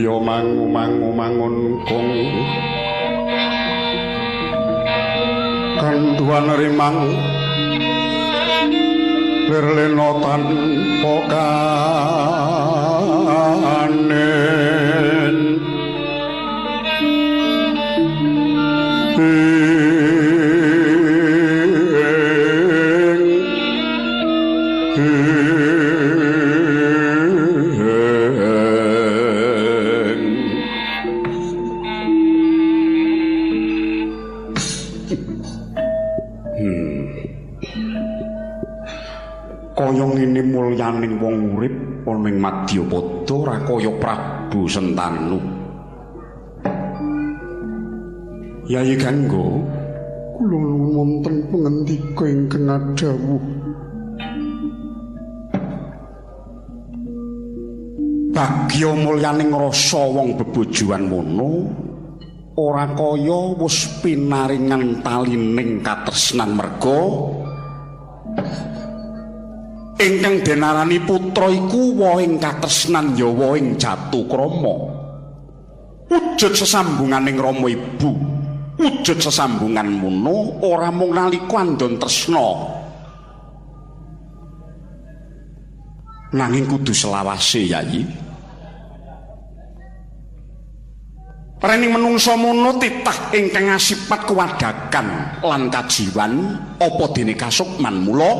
Griya mangu mangu mangun kung kanduan rimang lir lena tanpa kanen. Kaya ngene mulyaning wong urip ana ing madyapada ora kaya Prabu Sentanu. Yayi Gangga, kula nuwun wonten pangendika ingkang adhawuh. Bagya mulyaning rasa wong bebojoan mono ora kaya wis pinaringan talining katresnan merga ingkang denarani putra iku wohing katresnan ya wohing jatukrama. Wujud sesambunganing rama ibu, wujud sesambungan mono ora mung nalika andon tresna, nanging kudu selawase Yayi. Rening menungsa mono titah ingkang asipat kewadhakan lan kajiwan apa dene kasukman. Mula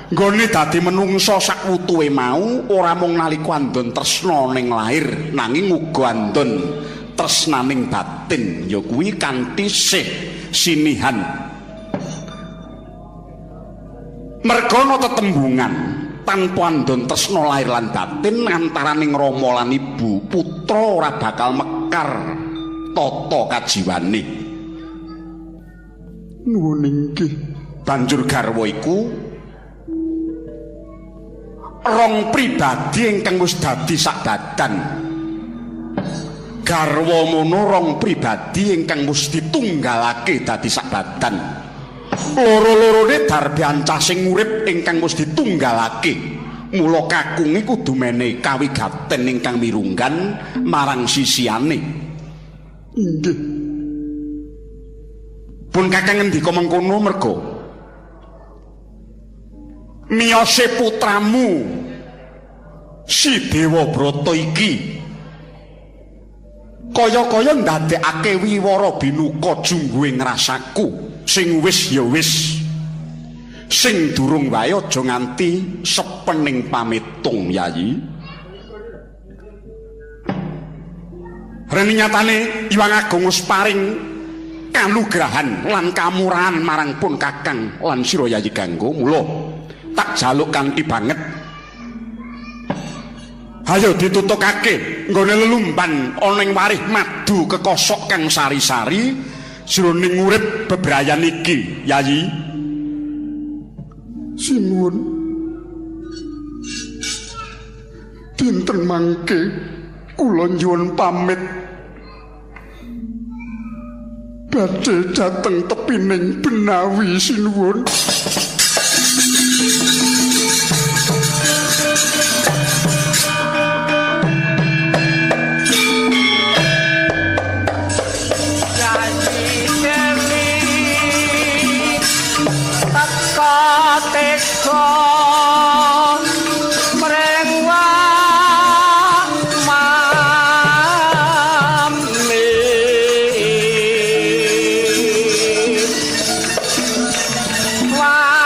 nggone dadi menungsa sakwutuhe mau ora mung nalika andon tresna ning lair, nanging uga andon tresnaning batin, ya kuwi kanthi sih sinihan. Merga ana tetembungan tanpa andon tresna lair lan batin antaraning rama lan ibu, putra ora bakal mekar tata kajiwane. Nuwun inggih. Banjur garwa iku rong pribadi ingkang wis dadi sak badan. Garwa mono rong pribadi ingkang wis ditunggalake dadi sak badan. Loro-lorone darbe ancasing urip ingkang wis ditunggalake. Mula kakunge kudu mene kawigaten ingkang mirunggan marang sisihane. Inggih. Pun kakang ngendika mengkono merga miyose putramu si Dewabrata iki kaya-kaya ndadekake wiwara binuka jungguhing rasaku. Sing wis ya wis, sing durung wae aja nganti sepening pametung Yayi. Rene nyatane Iwang Agung wis paring kanugrahan lan kamurahan marang pun kakang lan sira Yayi Gangga. Mula tak jaluk kanthi banget, hayo ditutukake nggone lelumban ana ing warih madu kekosok kang sari-sari jroning urip bebrayan iki Yayi. Sinuwun. Dinten mangke kula nyuwun pamit badhe dhateng tepining Benawi sinuwun. Wah.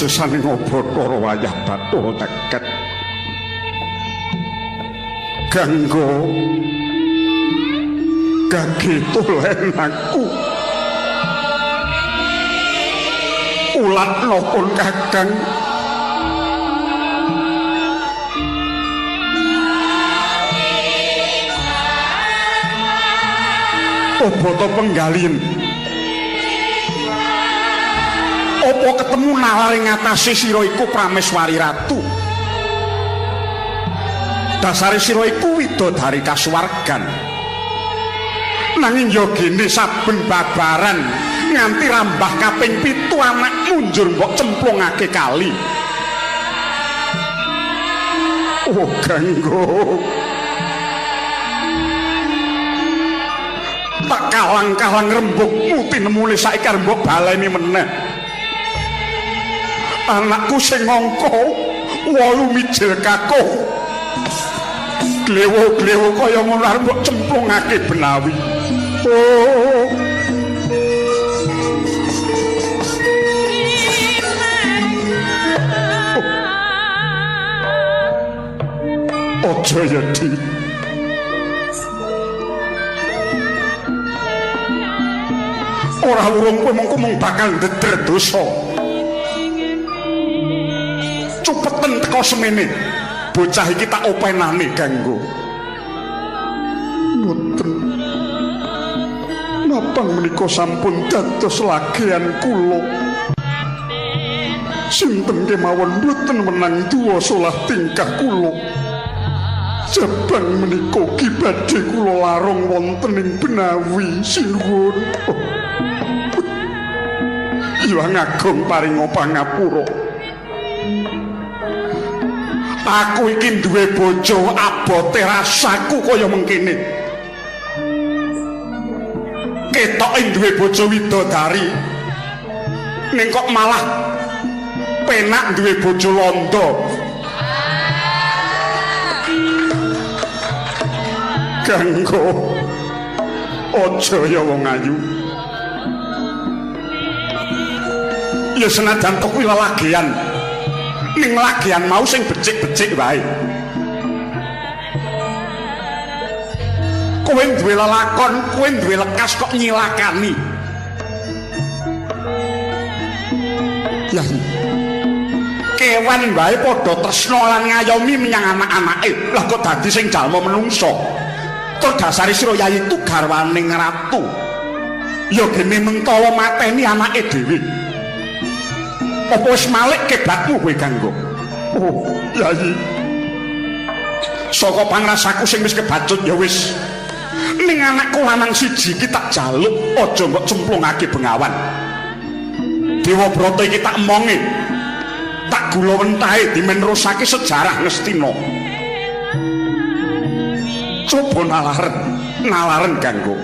Wasesane Bathara wayah Bathara jagat. Ganggo gage tulen aku. Ulat nopon Kakang. Obata penggalien. Apa ketemu nalar ing ngatasé sira iku Prameswari Ratu? Dasare sira iku widodari kasuwargan. Nanging ya gene saben babaran nganti rambah kaping 7 anakmu njur mbok cemplungake kali. Oh Ganggo. Tak kalang-kalang rembugmu tinemune saiki arep mbok baleni meneh. Anakku sing angka 8 mijil kakuh. Glewo-glewo kaya ngono arep mbok cemplungake benawi. Oh. Aja ya, Di. Ora urung kowe mengko mung bakal ndeder dosa. Cupeten teko semene. Bocah iki tak openane Ganggo. Mboten. Napa menika sampun dados lagean kula? Sinten kemawon mboten menang duwa solah tingkah kula. Jabang menika ugi badhe kula larung wonten ing Benawi sinuwun. Hyang Agung paringa pangapura. Aku iki duwe bojo abote rasaku kaya mengkene. Ketoke duwe bojo widodari. Ning kok malah penak duwe bojo londo. Ganggo. Aja ya wong ayu. Ya senajan to kuwi lelagean. Ning lagean mau sing becik-becik wae. Kowe duwe lelakon, kowe duwe lekas kok nyilakani. Ya. Kewan wae padha tresna lan ngayomi menyang anak-anake. Lah kok dadi sing jalma menungso. Tur dasare sira yayi itu garwaning ratu. Ya gene mentala mateni anake dhewe. Apa wis malik keblatmu kowe Ganggo? Oh, Yayi. Saka pangrasaku sing wis kebacut ya wis. Ning anakku lanang siji iki tak jaluk aja mbok cemplungake bengawan. Dewa Brata iki tak emonge. Tak gula wentahe dimenrusake sejarah Ngastina. Coba nalaren, nalaren Ganggo.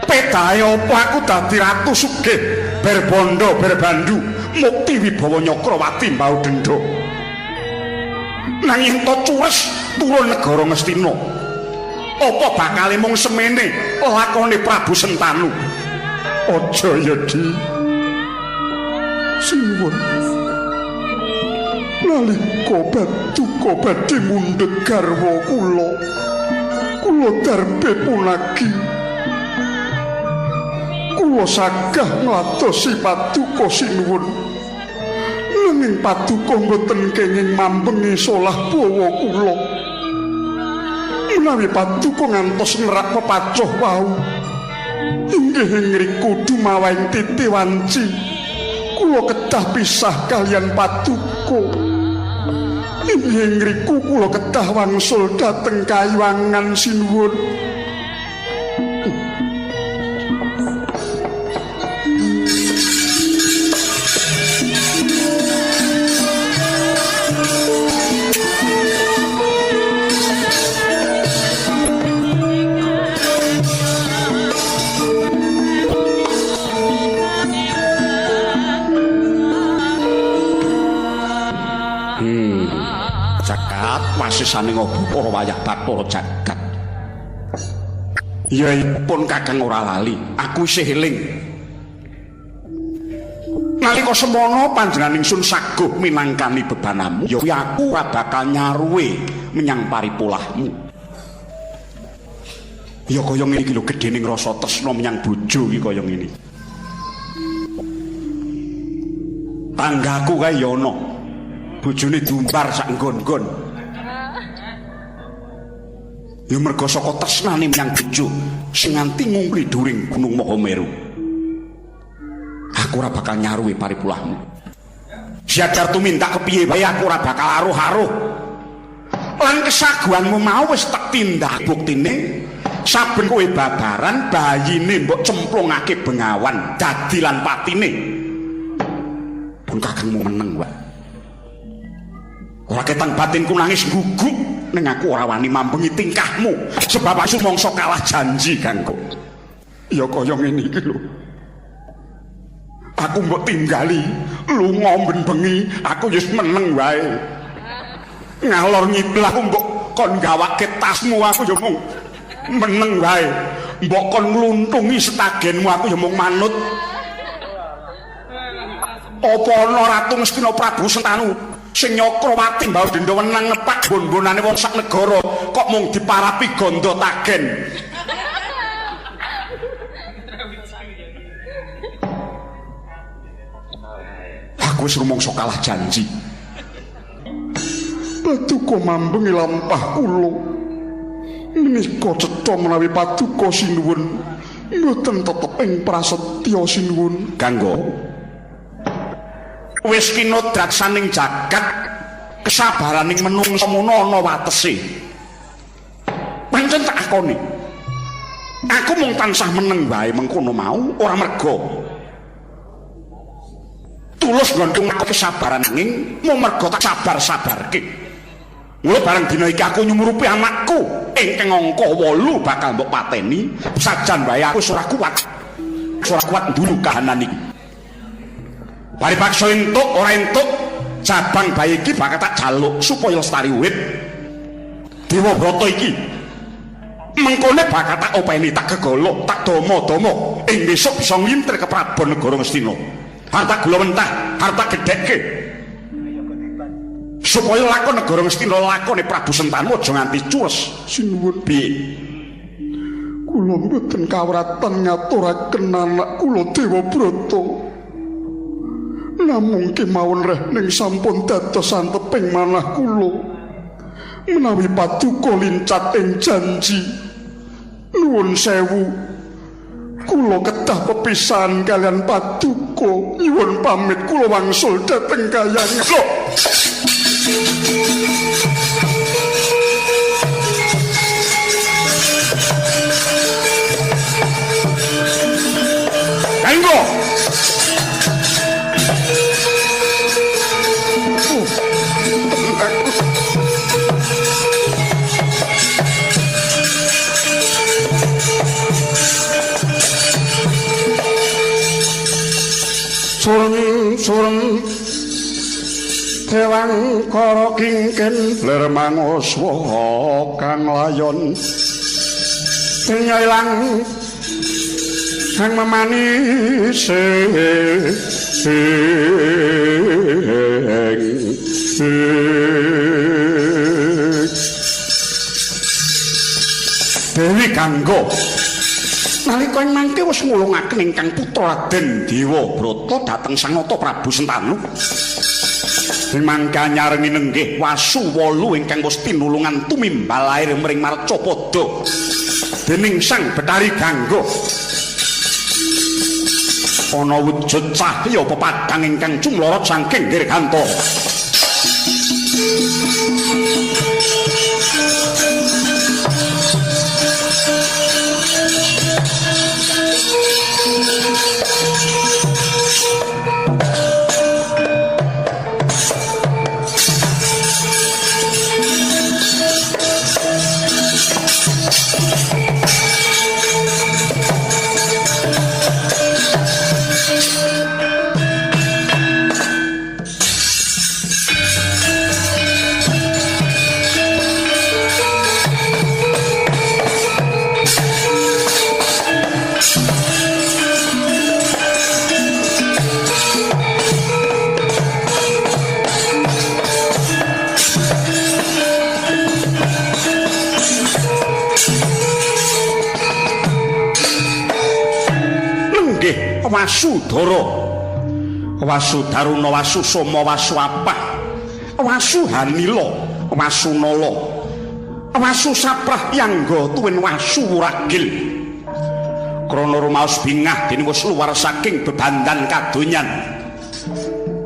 Pedahe apa aku dadi ratu sugih, berbondo, berbandu, mukti wibawa Nyakrawati mbau dendha. Nanging to cures turun negara Ngastina. Apa bakale mung semene lakone Prabu Sentanu? Aja ya, Di. Sinuwun. Nalika paduka badhe mundhut garwa kula, kula darbe punagi. Kula sagah ngladosi paduka sinuwun. Nanging paduka mboten kenging mambengi solah bawa kula. Menawi paduka ngantos nerak pepacoh wau, inggih ngriku dumawahing titi wanci. Kula kedah pisah kalian paduka. Inggih ngriku kula kedah wangsul dhateng kayuwangan sinuwun. Wasesane ngopo wayah Bathara jagat. Ya pun Kakang ora lali, aku isih eling. Nalika semono panjenengan ingsun saguh minangkani bebanamu, ya kuwi aku ora bakal nyaruwe menyang paripulahmu. Ya kaya ngene iki lho gedhening rasa tresna menyang bojo iki kaya ngene. Tanggaku kae ya ana. Bojone dumbar sak nggon-nggon. Ya merga saka tresnane menyang bojo sing nganti ngungkli during Gunung Mahameru. Aku ora bakal nyaruwe paripulahmu. Siadar tumindak kepiye wae aku ora bakal aruh-aruh. Lan kesaguhanmu mau wis tak tindak buktine saben kowe babaran bayine mbok cemplungake bengawan dadi lan patine. Pun kakangmu meneng wae. Ora ketang batinku nangis guguk ning aku ora wani mambengi tingkahmu sebab aku mongso kalah janji kanggo. Ya kaya ngene iki lho. Aku mbok tinggali lunga ben bengi aku wis meneng wae. Ngalor ngidul aku mbok kon gawake tasmu aku ya mung meneng wae. Mbok kon ngluntungi setagenmu aku ya mung manut. Apa ana Ratu Ngastina Prabu Sentanu sing Nyakrawati mbau denda wenang nepak bon-bonane wong sak negara kok mung diparapi ganda tagen. Aku wis rumangsa kalah janji. Paduka mambengi lampah kula. Menika cetha menawi paduka sinuwun mboten tetep ing prasetya sinuwun. Kanggo wis kinodrat saning jagat kesabaraning menungsa mono ana watese. Pancen tak akoni. Aku mung tansah meneng wae mengkono mau ora merga tulus nggonku aku kesabaran ning mung merga tak sabar-sabarke. Mula bareng dina iki aku nyumurupi anakku ingkang angka 8 bakal mbok pateni sajan wae aku wis ora kuat. Wis ora kuat ndulu kahanan iki. Bari paksa entuk ora entuk jabang bayi iki bakal tak jaluk supaya lestari urip. Dewa Brata iki mengkone bakal tak openi, tak gegolok, tak dama-dama ing besok bisa nglintir ke Prabon Negara Ngastina. Harta gula mentah, harta gedhekke. Supaya lakon negara Ngastina lakone Prabu Sentanu aja nganti cuwes. Sinuwun piye? Kula mboten kawratan ngaturaken anak kula Dewa Brata. Namung kemawon reh ning sampun dados anteping manah kula. Menawi paduka lincat ing janji. Nuwun sewu. Kula kedah pepisahan kalian paduka. Nyuwun pamit kula wangsul dhateng kayangan. Lho. Kanggo. Sureng-sureng dewang kara kingkin lir manguswa kang layon ilang kang memanise. Dewi Gangga nalika ing mangke wis ngulungaken ingkang putra Raden Dewa Brata dhateng Sang Nata Prabu Sentanu. Ing mangke nyarengi nenggih wasu 8 ingkang wis tinulungan tumimbal lair mring Marcapada dening Sang Bathari Gangga. Ana wujud cahya pepadhang ingkang cumlorot saking dirgantara. Wasudara, Wasudaruna, Wasusoma, Wasuapah, Wasuhanila, Wasunala, Wasusaprah yangga tuwin Wasuwuragil. Krana rumaos bingah dene wis luwar saking bebandan kadonyan.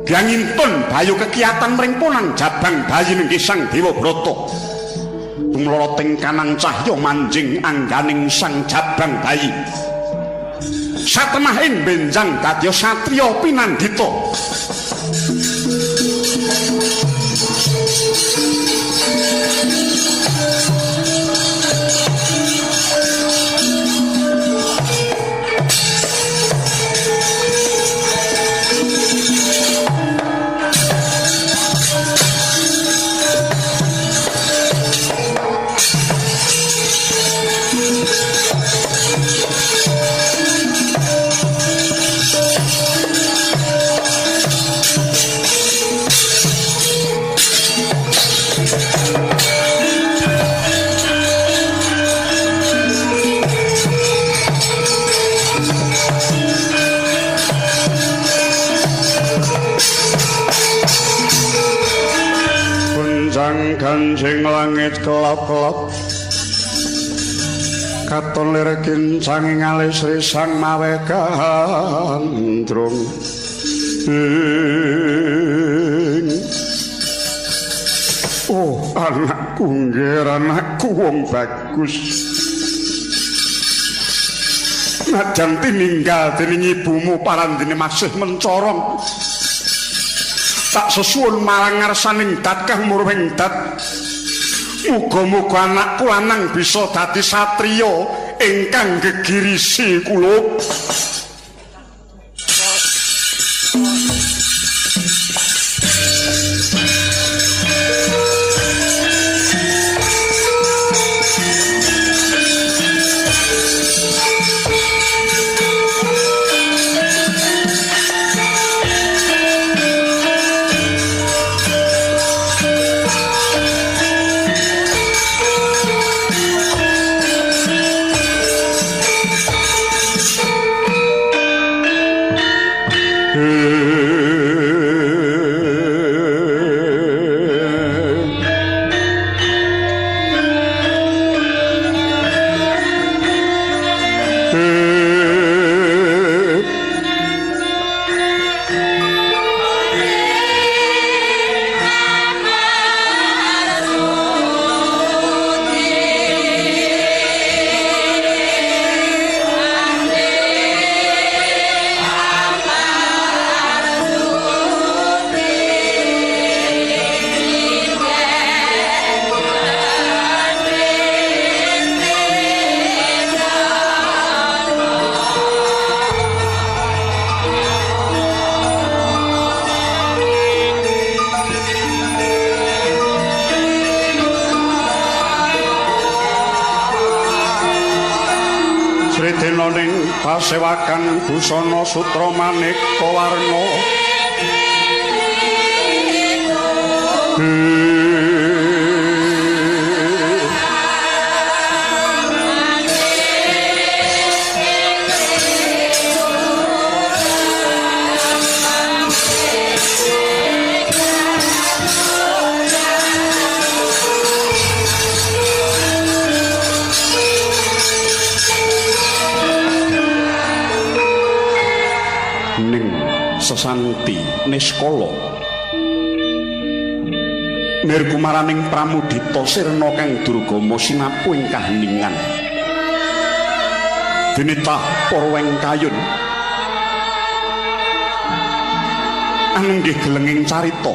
Gyangintun bayu kekiyatan mring ponang jabang bayi nenggih Sang Dewa Brata. Tumloroting kanang cahya manjing angganing sang jabang bayi. Satemahing benjang dadya satriya pinandita. Ganjing langit kelap-kelap katon lir kincang alis risang mawe gandrung. Oh anakku nggih, anakku wong bagus. Najan tininggal dening ibumu parandene masih mencorong. Tak sesuwun marang ngarsaning dat kang murwing dat. Muga-muga anakku lanang bisa dadi satriya ingkang gegirisi kula. Pasewakan busana sutra maneka warna. Sesanti niskala nirkumaraning pramudita sirna kang durgama sinapu ing kaheningan dene cah para kayun anenggih gelenging carita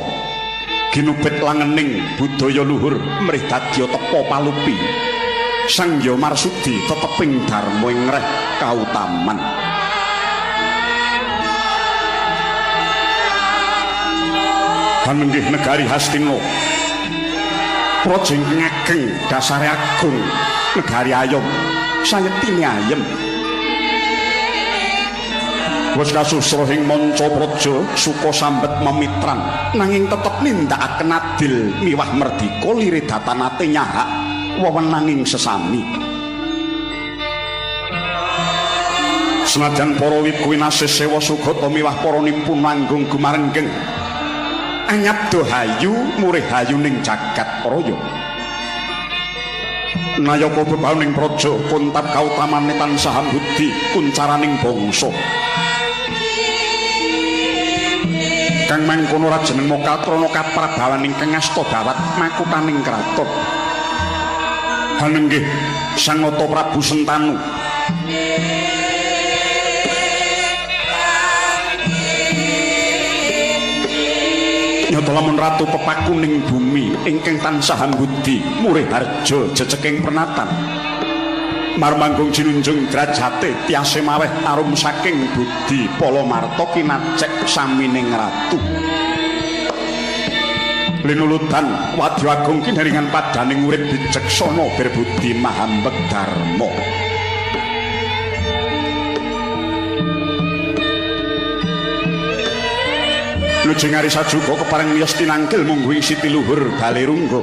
ginubet langening budaya luhur mrih dadya tepa palupi Sang Hyang Marsudi teteping dharma ing ngreh kautaman. Hanenggih negari Hastina praja ingkang ageng dasare agung negari ayom sayektine ayem wis kasusra ing manca praja suka sambet memitran nanging tetep nindakaken adil miwah merdika lire datanate nyahak wewenanging sesami. Senajan para wiku winasih sewa sugata miwah para nimpun manggung gumarenggeng. Anyabda hayu murih hayu ning jagat raya. Nayaka bebaoning praja kuntap kautamane tansah budi kuncaraning bangsa. Kang mangkono rajeneng Makatrana kaprabawaning kang asta dawat makutaning kraton. Hanenggih Sangata Prabu Sentanu. Nyata lamun ratu pepakuning bumi ingkang tansah hambudi murih harja jeceking prenatan. Marmanggung jinunjung drajate tiase maweh arum saking budi pala marta kinacek samining ratu. Linulutan wadya agung kinaringan padaning urip bijaksana berbudi mahambek dharma. Lujeng ari sajuga kepareng miyos tinangkil mungguing sitiluhur balerungga.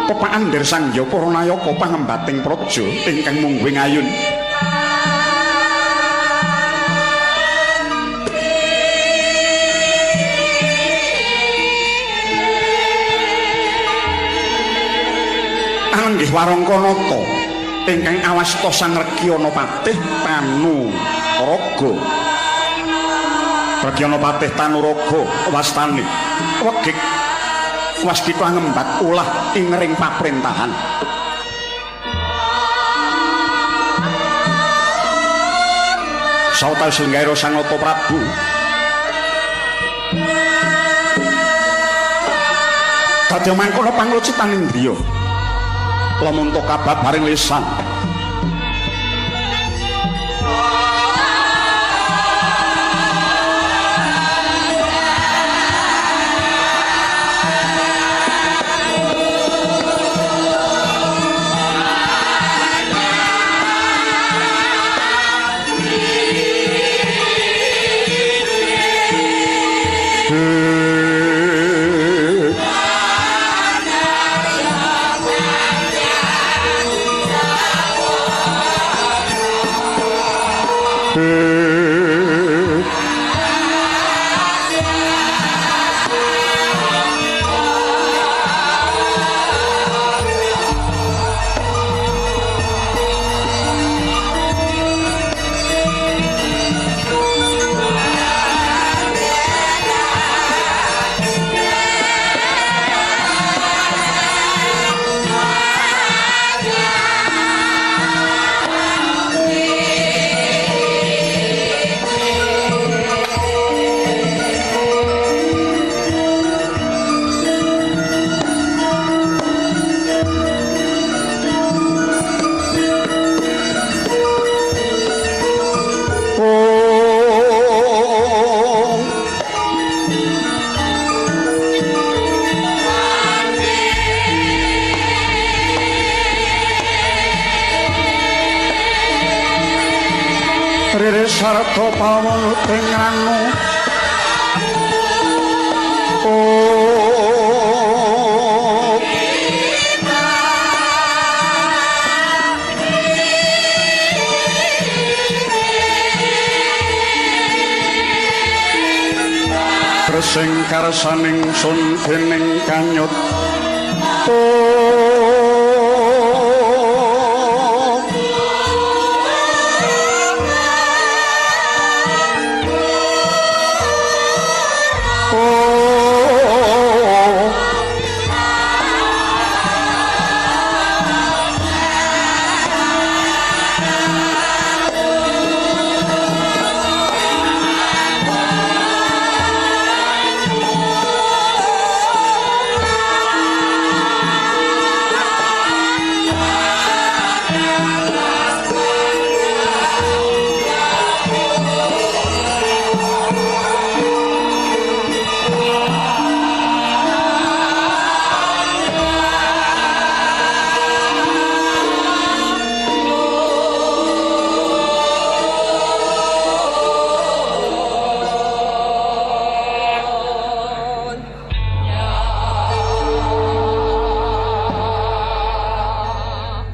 Pepakan der sangya para nayaka pangembating praja ingkang mungguing ayun. Anggih Warangkanata ingkang awasta Sang Rekyana Patih Tanuraga. Rekyana Patih Tanuraga wastane wegik waskita ngembat ulah ing ring paprentahan. Sawetawis lenggaira Sangata Prabu dadi mangkono panglucitaning driya lamun to kababaring lisan. Sarta pawon ing ranu Tresing karsaning sun dening kanyut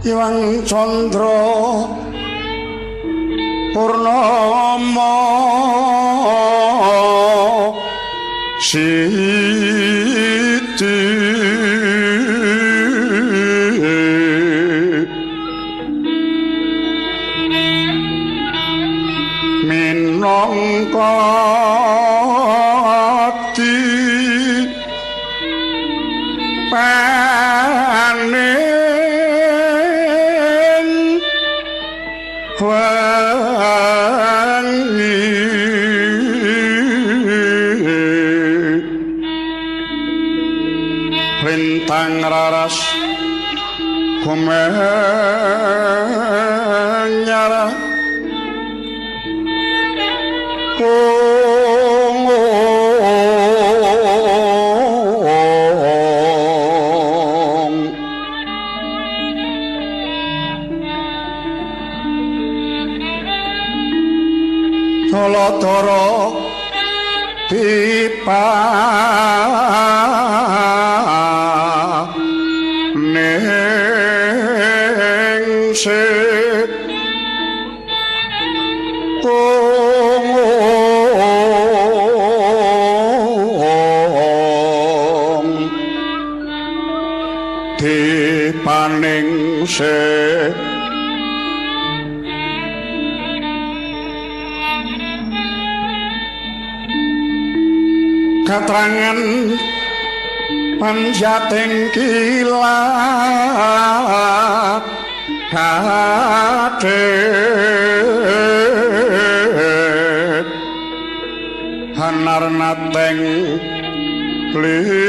Hyang Candra Purnama siji minangka di panen wangi lintang raras kumenyara Jaladara dipa ningsih dipaningsih katrangan panjating kilat kadhet hanarnateng limut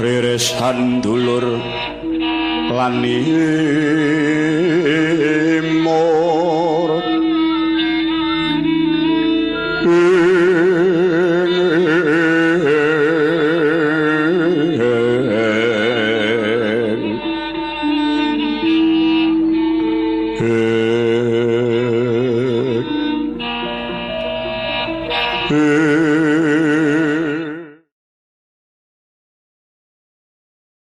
ririsan dulur lan imur ing